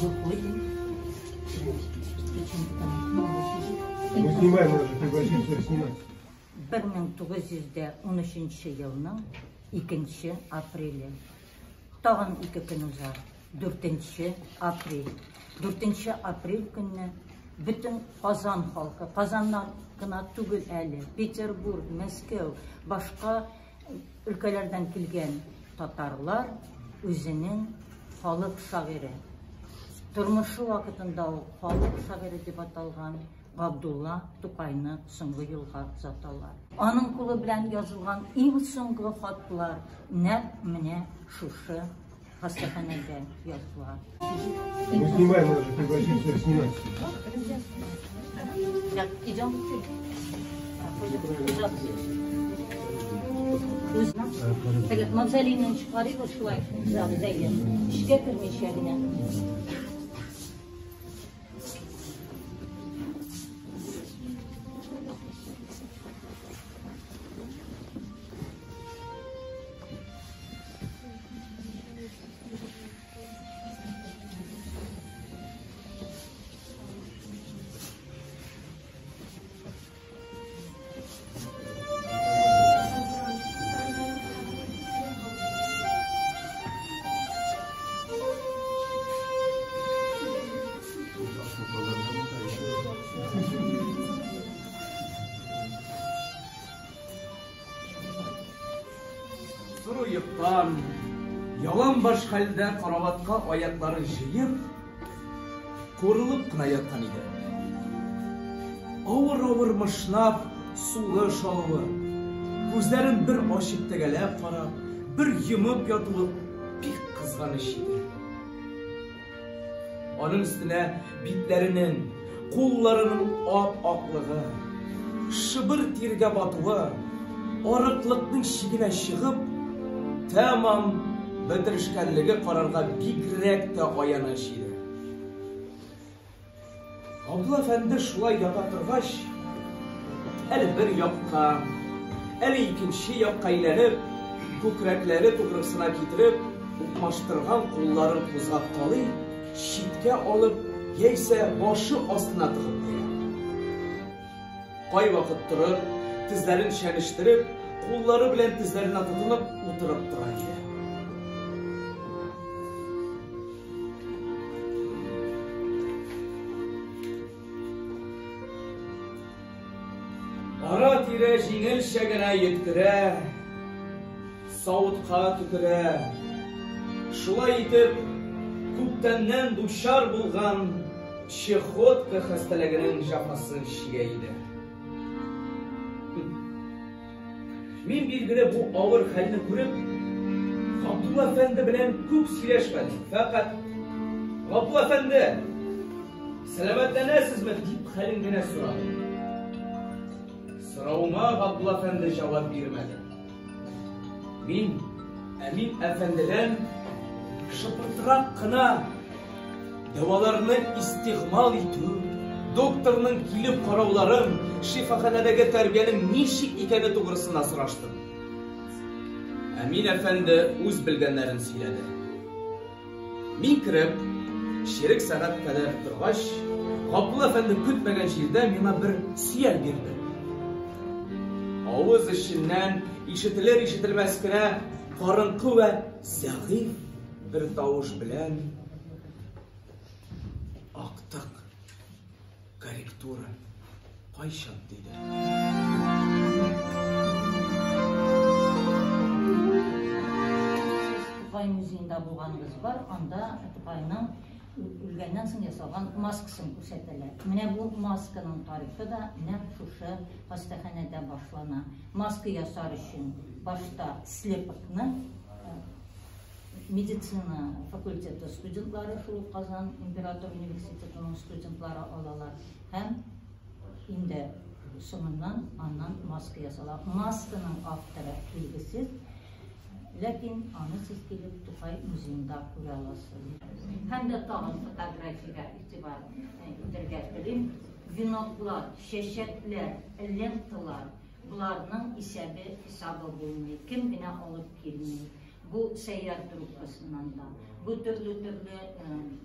Выходим. Причем там мама сидит. Мы снимаем, мы уже пригласили сюда снимать. 1913 елның 2 апреле. Тагын ике көн узар. 4 апрель. 4 апрель көнне бөтен Казан халкы, Казаннан гына түгел әле, Петербург, Мәскәү, башка өлкәләрдән килгән татарлар үзенең халык шагыйре, тормышы вакытында ук халык шагыйре дип аталган Габдулла Тукайны соңгы юлга озаталар. Аның кулы белән язылган иң соңгы хатлар нәкъ менә шушы хастаханәдә языла. Мы снимаем, мы уже пригласили сюда снимать. Так, идем. Теге мавзолейның чыгарыйк шулай зәгъ Эчкә кермичә генә. Соры йоктан, ялан баш хәлдә караватка аякларын җыеп, курылып кына яткан иде. Авыр-авыр мышнап, сулыш алуы, күзләрен бер ачып тегәләп карап, бер йомып ятуы бик кызганыч иде. Аның өстенә битләренең, кулларының ап-аклыгы, шыбыр тиргә батуы, арыклыкның чигенә чыгып, тәмам бетерешкәнлеге карарга бигрәк тә аяныч иде. Габдулла әфәнде шулай ята торгач, әле бер якка, әле икенче якка әйләнеп, күкрәкләре тугрысына китереп, укмаштырган кулларын кузгаткалый, читкә алып, яисә башы астына тыгып куя. Кайвакыт торып, тезләрен чәнечтереп, куллары белән тезләренә тотынып утырып тора иде. Ара-тирә җиңелчә генә йөткерә, савытка төкерә. Шулай итеп, күптәннән дучар булган чехотка хәстәлегенең җәфасын чигә иде. Мин билгеле бу авыр хәлне күреп, Габдулла әфәнде белән күп сөйләшмәдем. Фәкать Габдулла әфәнде, сәламәтләнәсезме дип хәлен генә сорадым. Соравыма Габдулла әфәнде җавап бирмәде. Мин Әмин әфәндедән шыпыртрак кына дәваларны истигъмал итү, докторның килеп карауларын, шифаханәдәге тәрбиянең ничек икәне тугрысына сораштым. Әмин әфәнде үз белгәннәрен сөйләде. Мин кереп, чирек сәгать кадәр торгач, Габдулла әфәнде көтмәгән җирдә миңа бер сөял бирде. Авыз эченнән ишетелер-ишетелмәс кенә карыңкы вә зәгыйфь бер тавыш белән актык корректура кайчан диде. Сез Тукай музеенда булганыгыз бар, анда Тукайның үлгәннән соң ясалган маскасын күрсәтәләр. Менә бу масканың тарихы да нәкъ шушы хастаханәдә башлана. Маска ясар өчен башта слепокны медицина факультеты студентлары, шул Казан император университетының студентлары алалар һәм инде соңыннан аннан маска ясала. Масканың авторы билгесез, ләкин аны сез килеп Тукай музеенда күрә аласыз. Һәм дә тагын фотографиягә игътибар итәргә телим. Веноклар, чәчәкләр, ленталар, боларның исәбе хисабы булмый. Кем генә алып килми. Бу Сәйяр труппасыннан да, бу төрле-төрле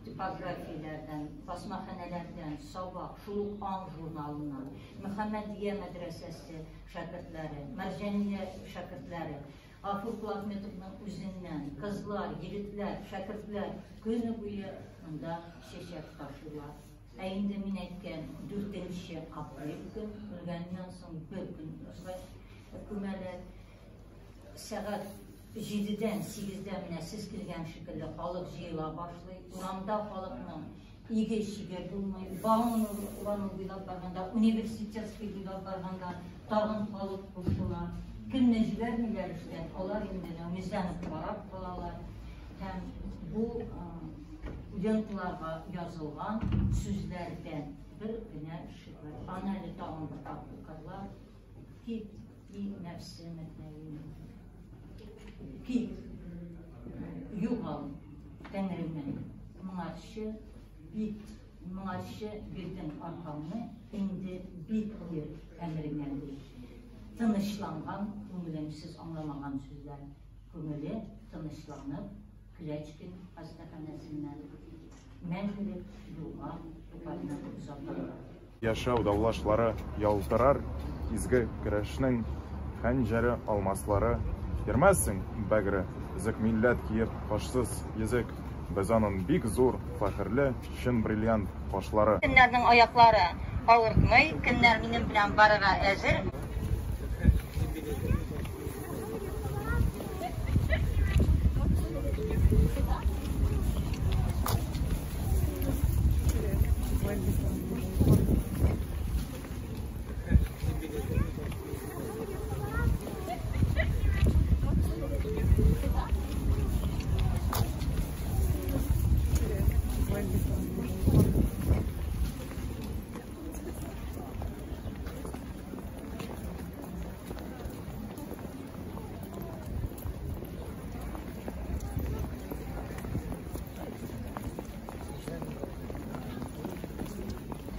типографияләрдән, басмаханәләрдән, Сабак, шул ук Аң журналыннан, Мөхәммәдия мәдрәсәсе шәкертләре, Мәрҗания шәкертләре, Гафур Кулахметовның үзеннән, кызлар, егетләр, шәкертләр көне буе монда чәчәк ташыйлар. Ә инде мин әйткән дүртенче апрель көн, үлгәннән соң бер көн узгач күмәләр. Сәгать җидедән, сигездә менә сез килгән шикелле халык җыела башлый. Урамда халыкның иге-чиге булмый. Бауман урамы буйлап барганда, Университетский буйлап барганда тагын халык кушыла. Кемне җибәрмиләр эштән, алар инде нәүмизләнеп карап калалар. Һәм бу ленталарга язылган сүзләрдән бер генә шигырь. Аны әле тагын бер кат укырлар. Кит, и нәфсе мәтнәвин. Кит, югал, тәңремә. Моңарчы бит, моңарчы бирдең аркаңны, инде бит бир әмереңә ди. Тынычланган күңелем, сез аңламаган сүзләр. Күңеле тынычланып, Клячкин хастаханәсеннән мәңгелек юлга Тукайны озаталар. Яшәү даулашлары ялтырар изге көрәшнең хәнҗәре алмаслары Йөрмәссең, бәгре, өзек милләт киеп кашсыз йөзек Без анын бик зур, фәхерле, чын бриллиант кашлары. Кемнәрнең аяклары авыртмый, кемнәр минем белән барырга әзер?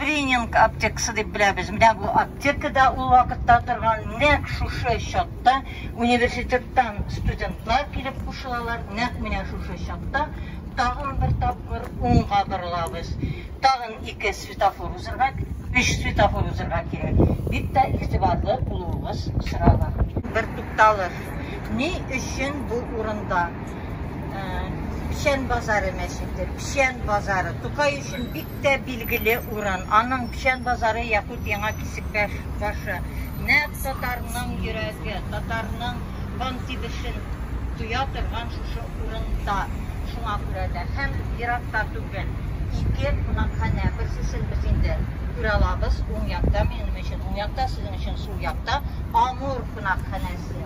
Тренинг аптекасы дип беләбез. Менә бу аптекада ул вакытта торган нәкъ шушы чатта университеттан студентлар килеп кушылалар. Нәкъ менә шушы чатта тагын бер тапкыр уңга борылабыз. Тагын ике светофор узырга, өч светофор узырга кирәк. Бик тә игътибарлы булуыгыз сорала. Бер тукталыш. Ни өчен бу урында? Печән базары мәчете, Печән базары. Тукай өчен бик тә билгеле урын. Аның Печән базары яхуд Яңа Кисекбаш башы. Нәкъ татарның йөрәге, татарның кан тибешен тоя торган шушы урында. Шуңа күрә дә һәм ерак та түгел ике кунакханә. Берсесен без инде күрә алабыз, уң якта, минем өчен уң якта, сезнең өчен сул якта Амур кунакханәсе.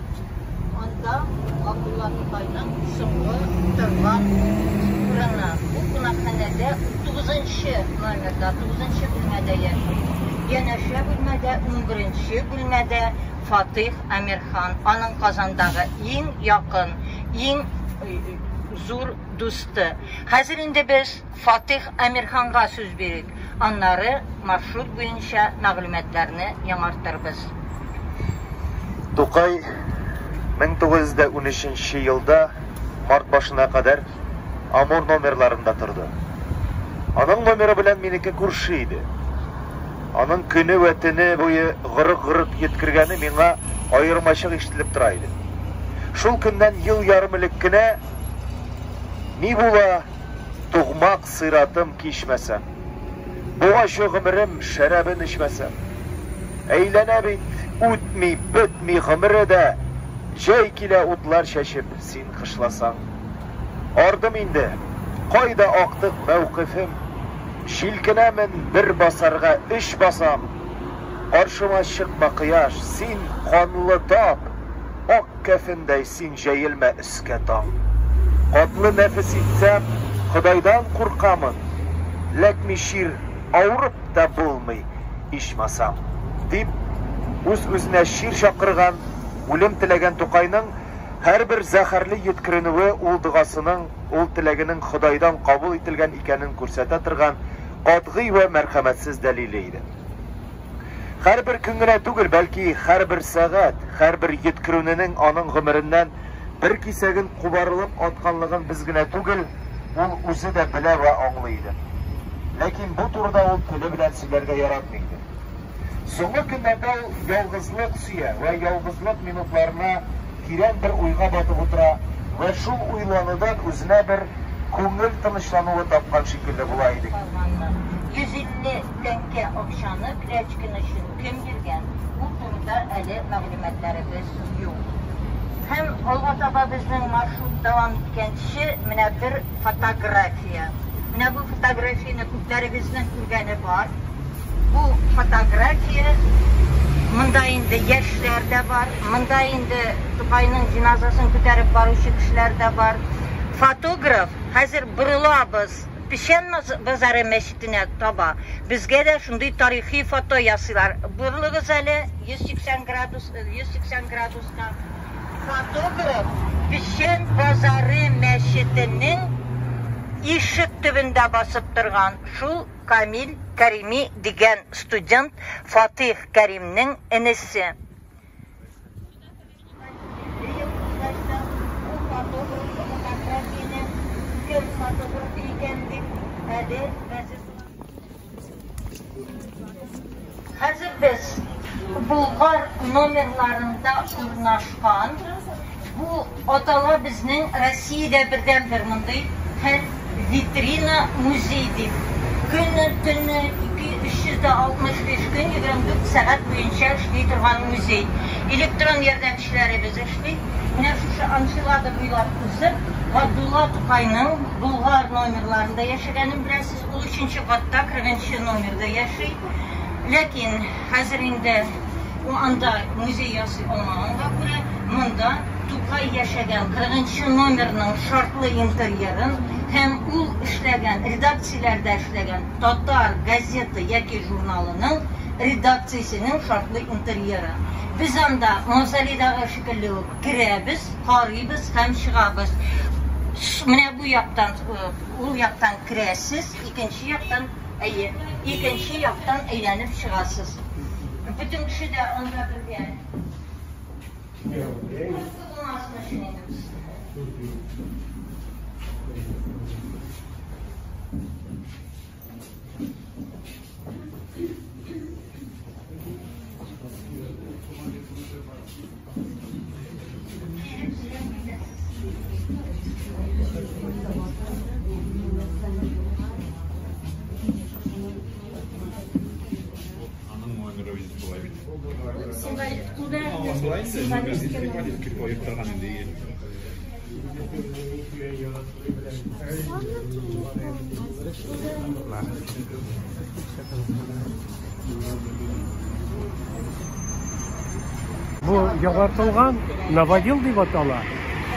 Анда Габдулла Тукайның соңгы торган урыны. Бу кунакханәдә тугызынчы номерда, тугызынчы бүлмәдә яши. Янәшә бүлмәдә, унберенче бүлмәдә Фатыйх Әмирхан, аның Казандагы иң якын, иң зур дусты. Хәзер инде без Фатыйх Әмирханга сүз бирик, аннары маршрут буенча мәгълүматларны яңартырбыз. Тукай 1913 нче елда март башына кадәр Амур номерларында торды. Аның номеры белән минеке күрше иде. Аның көне вә төне буе горык-горык йөткергәне миңа аермачык ишетелеп тора иде. Шул көннән ел ярым элек кенә, Ни була, тугмак сыйратым кичмәсәм, Бу ачы гомерем шәрабен эчмәсәм? Әйләнә бит, үтми, бетми гомере дә, Җәй килә утлар чәчеп, син кышласаң. Ардым инде, кайда актык мәүкыйфем? Җилкенәмен, бер басарга өч басам. Каршыма чыкма, кояш, син, канлы тап, Ак кәфендәй син җәелмә өскә таң. Катлы нәфес итсәм, Ходайдан куркамын, Ләкми чир, авырып та булмый, ичмасам. Дип, үз-үзенә чир чакырган, үлем теләгән Тукайның һәрбер зәһәрле йөткеренүе ул догасының, ул теләгенең Ходайдан кабул ителгән икәнен күрсәтә торган катгый вә мәрхәмәтсез дәлиле иде. Һәрбер көн генә түгел, бәлки һәрбер сәгать, һәрбер йөткерүненең аның гомереннән бер кисәген кубарылып атканлыгын без генә түгел, ул үзе дә белә вә аңлый иде. Ләкин бу турыда ул теле белән сөйләргә яратмый иде. Соңгы көннәрдә ул ялгызлык сөя вә ялгызлык минутларына тирән бер уйга батып утыра вә шул уйланудан үзенә бер күңел тынычлануы тапкан шикелле була иде. Калганны, 150 тәңкә акчаны Клячкин өчен кем биргән, ул турыда әле мәгълүматларыбыз юк. Һәм алга таба безнең маршрут дәвам иткәнче, менә бер фотография. Менә бу фотографияне күпләрегезнең күргәне бар. Бу фотография монда инде яшьләр дә бар, монда инде Тукайның җеназасын күтәреп баручы кешеләр дә бар. Фотограф, хәзер борылабыз Печән базары мәчетенә таба. Безгә дә шундый тарихи фото ясыйлар. Борылыгыз әле 180 градус, 180 градуска. Фотограф Печән базары мәчетенең ишек төбендә басып торган шул Камил Кәрими дигән студент Фатих Кәримнең энесе. Хәзер без Болгар номерларында урнашкан бу атала безнең Россиядә бердәнбер мондый хәл витрина музей дип. Көне, төне, 365 көн, 24 сәгать буенча эшли торган музей. Электрон ярдәмчеләребез эшли. Менә шушы анфилада буйлап узып, Габдулла Тукайның Болгар номерларында яшәгәнен беләсез. Ул өченче катта, 40 номерда яши. Ләкин хәзер инде ул анда музей ясый алмаганга күрә, монда Тукай яшәгән 40 номерның шартлы интерьерын һәм ул эшләгән, редакцияләрдә эшләгән татар газета яки журналының редакциясенең шартлы интерьеры. Без анда мавзолейдагы шикелле үк керәбез, карыйбыз һәм чыгабыз. Менә бу яктан, ул яктан керәсез, икенче яктан, әйе, икенче яктан әйләнеп чыгасыз. Бөтен кеше дә анда бергә. Булмасын өчен инде без. Аның номеры үзе шулай бит. Бу яңартылган Новодел дип атала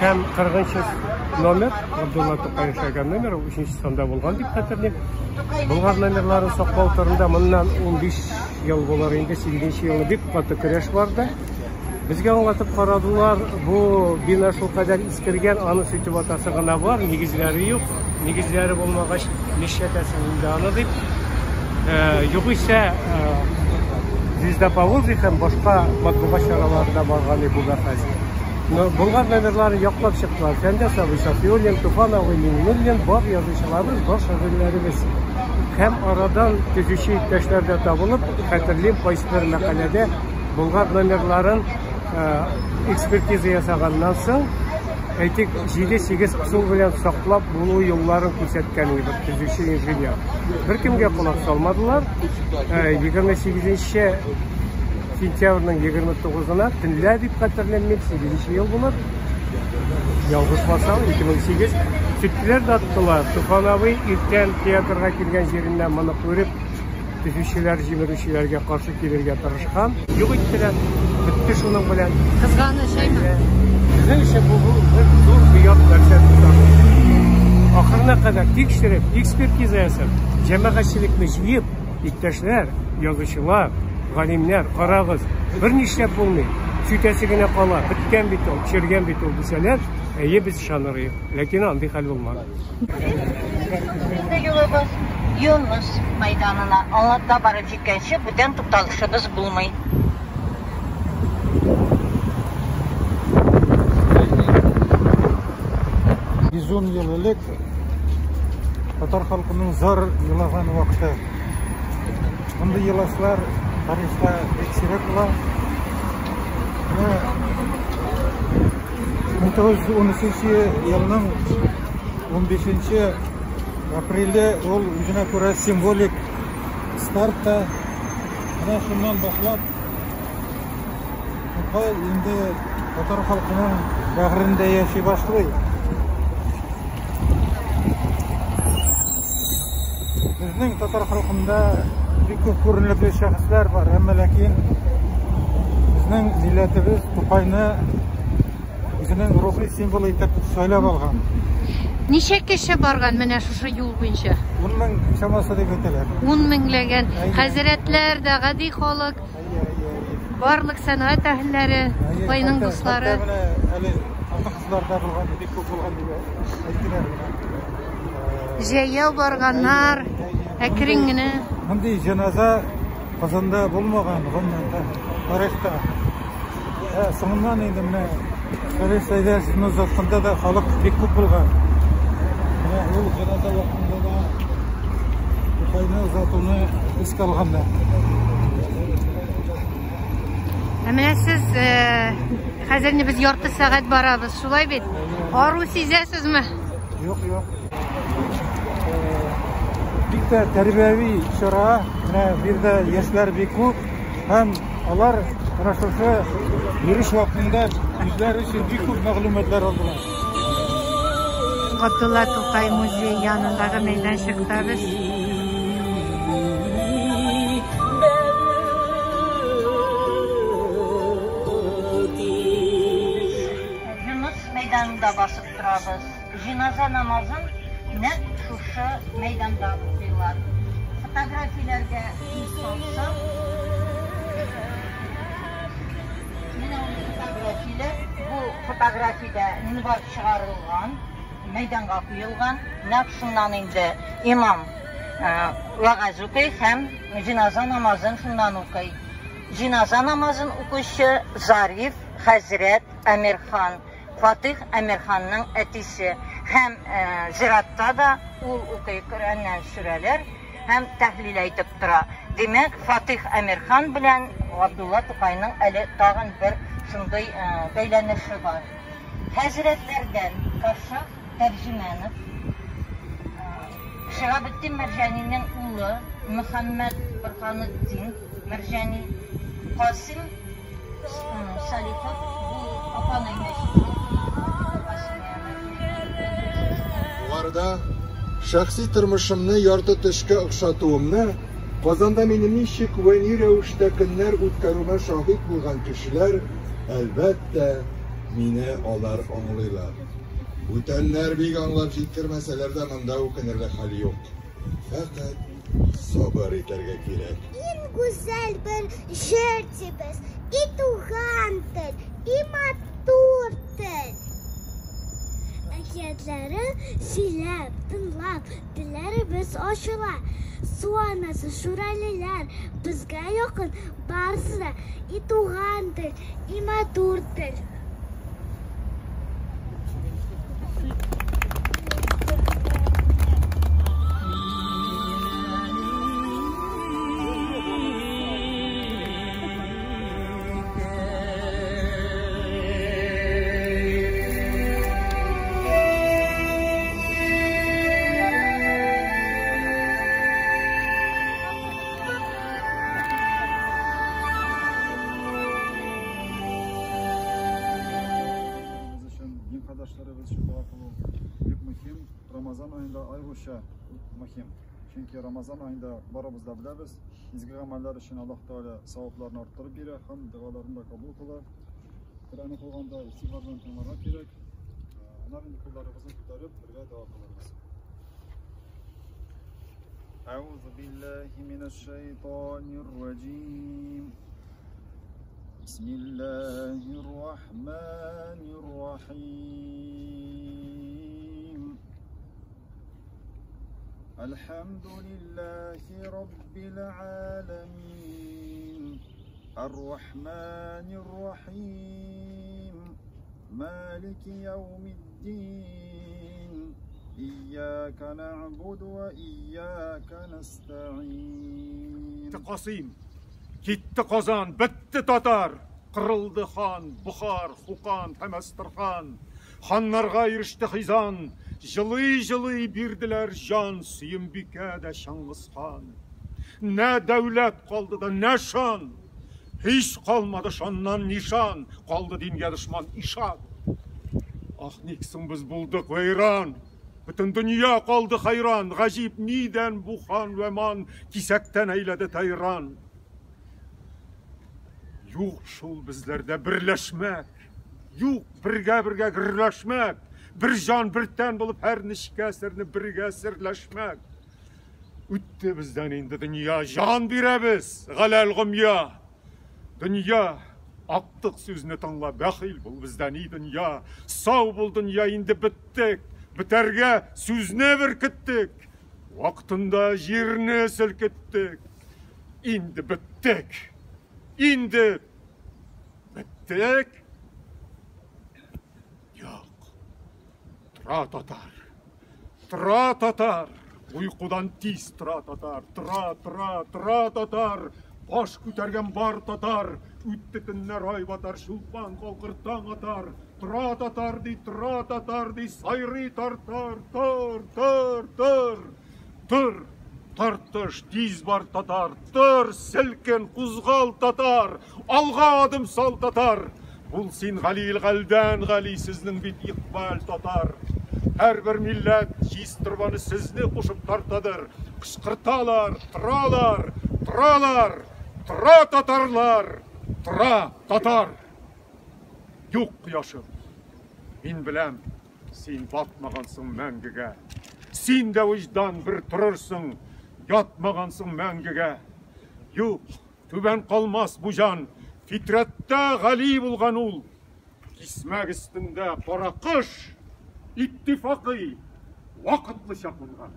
һәм 40 номер Габдулла Тукай яшәгән номер, ул 3 санда булган дип хәтерлим. Болгар номерларын саклау турында моннан 15 ел булыр инде, 8 елны бик каты көрәш барды. Безгә аңлатып карадылар, бу бина шулкадәр искергән, аны сүтеп атасы гына бар, нигезләре юк. Нигезләре булмагач, нишләтәсең инде аны дип. Югыйсә, Звезда Поволжья һәм башка матбугат чараларында барган бу бәхәс. Болгар номерларын яклап чыктылар. Фәндәс абый Сафиуллин, Туфан абый Миңнуллин, бар язучыларыбыз, бар шагыйрьләребез. Һәм арадан төзүче иптәшләр дә табылып, хәтерлим, кайсыбер мәкаләдә Болгар номерларын экспертиза ясаганнан соң, әйтик, 7-8 ысул белән саклап булу юлларын күрсәткән иде бер төзүче инженер. Беркемгә колак салмадылар. 28 сентябрьнең 29-на төнлә дип хәтерлим мин, 8 ел булыр. Ялгышмасам, 2008 сүттеләр дә аттылар. Туфан абый иртән театрга килгән җиреннән моны күреп, төзүчеләр, җимерүчеләргә каршы килергә тырышкан. Юк иттеләр. Бетте шуның белән. Кызганыч, әйме? Безнең өчен бу бер зур оят нәрсә дип саныйм. Ахырына кадәр тикшереп, экспертиза ясап, җәмәгатьчелекне җыеп, иптәшләр, язучылар, галимнәр, карагыз, бернишләп булмый, сүтәсе генә кала, беткән бит ул, чергән бит ул дисәләр, әйе, без ышаныр идек. Ләкин андый хәл булмады. Инде юлыбыз Юныс мәйданына. Аңа барып җиткәнче бүтән тукталышыбыз булмый. 110 ел элек татар халкының зар елаган вакыты. Мондый елашлар тарихта бик сирәк була. Менә 1913 елның 15 апреле ул үзенә күрә символик старт та. Менә шуннан башлап Тукай инде татар халкының бәгырендә яши башлый. Безнең татар халкында бик күп күренекле шәхесләр бар, әмма ләкин безнең милләтебез Тукайны үзенең рухи символы итеп сайлап алган. Ничә кеше барган менә шушы юл буенча? 10 мең чамасы дип әйтәләр. 10 меңләгән хәзрәтләр дә, гади халык, барлык сәнгать әһелләре, Тукайның дуслары. Хәтта менә әле хатын-кызлар да булган, бик күп булган дип әйттеләр. Җәяү барганнар, әкрен генә. Мондый җеназа Казанда булмаган, гомумән, тарихта. Ә соңыннан инде менә Салих Сәйдәшевны озатканда да халык бик күп булган. Менә ул җеназа вакытында да Тукайны озатуны искә алганнар. Ә менә сез хәзер инде без ярты сәгать барабыз, шулай бит? Ару сизәсезме? Юк, юк. Бик тә тәрбияви чара. Менә биредә яшьләр бик күп һәм алар менә шушы йөреш вакытында үзләре өчен бик күп мәгълүматлар алдылар. Габдулла Тукай музее янындагы мәйданчыкта без. Юныс мәйданында басып торабыз. Җеназа намазын нәкъ шушы мәйданда укыйлар. Фотографияләргә күз салсак, менә ул фотографияләр. Бу фотографиядә минбар чыгарылган, мәйданга куелган. Нәкъ шуннан инде имам вәгазь укый һәм җеназа намазын шуннан укый. Җеназа намазын укучы Зариф хәзрәт Әмирхан. Фатыйх Әмирханның әтисе һәм зиратта да ул укый, Коръәннән сүрәләр һәм тәһлил әйтеп тора. Димәк, Фатыйх Әмирхан белән Габдулла Тукайның әле тагын бер шундый бәйләнеше бар. Хәзрәтләрдән Кашшаф Тәрҗемәнов, Шиһабетдин Мәрҗанинең улы Мөхәммәд Борһанетдин Мәрҗани, Касыйм Салихов бу Апанай мәчете. Югарыда шәхси тормышымны ярты төшкә охшатуымны, Казанда минем ничек вә ни рәвештә көннәр үткәрүемә шаһит булган кешеләр, әлбәттә, мине алар аңлыйлар. Бүтәннәр бик аңлап җиткермәсәләр дә, монда үкенерлек хәл юк. Фәкать сабыр итәргә кирәк. Иң гүзәл бер җыр дибез, и туган тел, и матур тел. Әкиятләре сөйләп, тыңлап, телләребез ачыла. Су анасы, шүрәлеләр, безгә якын барысы да, и туган тел, и матур тел. Өчен, дин кардәшләребез өчен дога кылу бик мөһим. Рамазан аенда аеруча мөһим. Чөнки Рамазан аенда барыбыз да беләбез, изге гамәлләр өчен Аллаһ Тәгалә савапларны арттырып бирә һәм догаларны да кабул кыла. Коръән укылганда игътибар белән тыңларга кирәк. Аннан инде кулларыбызны күтәреп, бергә дога кылырбыз. أعوذ بالله من الشيطان الرجيم بسم الله الرحمن الرحيم الحمد لله رب العالمين الرحمن الرحيم مالك يوم الدين إياك نعبد وإياك نستعين. Китте Касыйм, китте Казан, бетте татар, кырылды хан, Бохар, Хукан һәм Әстерхан. Ханнарга иреште хизан, җылый-җылый бирделәр җан, Сөембикә дә Чыңгыз хан. Нә дәүләт калды да, нә шан, һич калмады шаннан нишан, калды дингә дошман ишан. Ах, ник соң без булдык вәйран? Бөтен дөнья калды хәйран, гаҗиб нидән бу хан вә ман кисәктән әйләде тайран. Юк шул безләрдә берләшмәк, юк бергә-бергә гөрләшмәк, бер җан, бер тән булып һәр нечкә серне бергә серләшмәк. Үтте бездән инде дөнья, җан бирәбез, галәл гомья. Дөнья, актык сүзне тыңла, бәхил бул бездән, и дөнья. Сау бул, дөнья, инде беттек, бетәргә сүзне беркеттек. Вакытында җирне селкеттек. Инде беттек. Инде беттек. Юк. Тора татар. Тора татар. Уйкудан тиз тора татар. Тора, тора, тора татар. Баш күтәргән бар татар. Үтте көннәр, ай батар, Чулпан калкыр, таң атар. Тора татар ди, тора татар ди, сайрый тартар, тор, тор, тор. Тор, тартыш, тиз бар татар, тор, селкен, кузгал татар, алга адым сал татар. Бул син Галил галдән гали, сезнең бит икъбал татар. Һәрбер милләт җиз торбаны сезне кушып тартадыр. Кычкырталар, торалар, торалар, тора татарлар, тора татар. Юк, кояшым, мин беләм, син батмагансың мәңгегә. Син дә вөҗдан бер торырсың, ятмагансың мәңгегә. Юк, түбән калмас бу җан, фитрәттә гали булган ул. Кисмәк өстендә кара кош иттифакый вакытлыча кунган.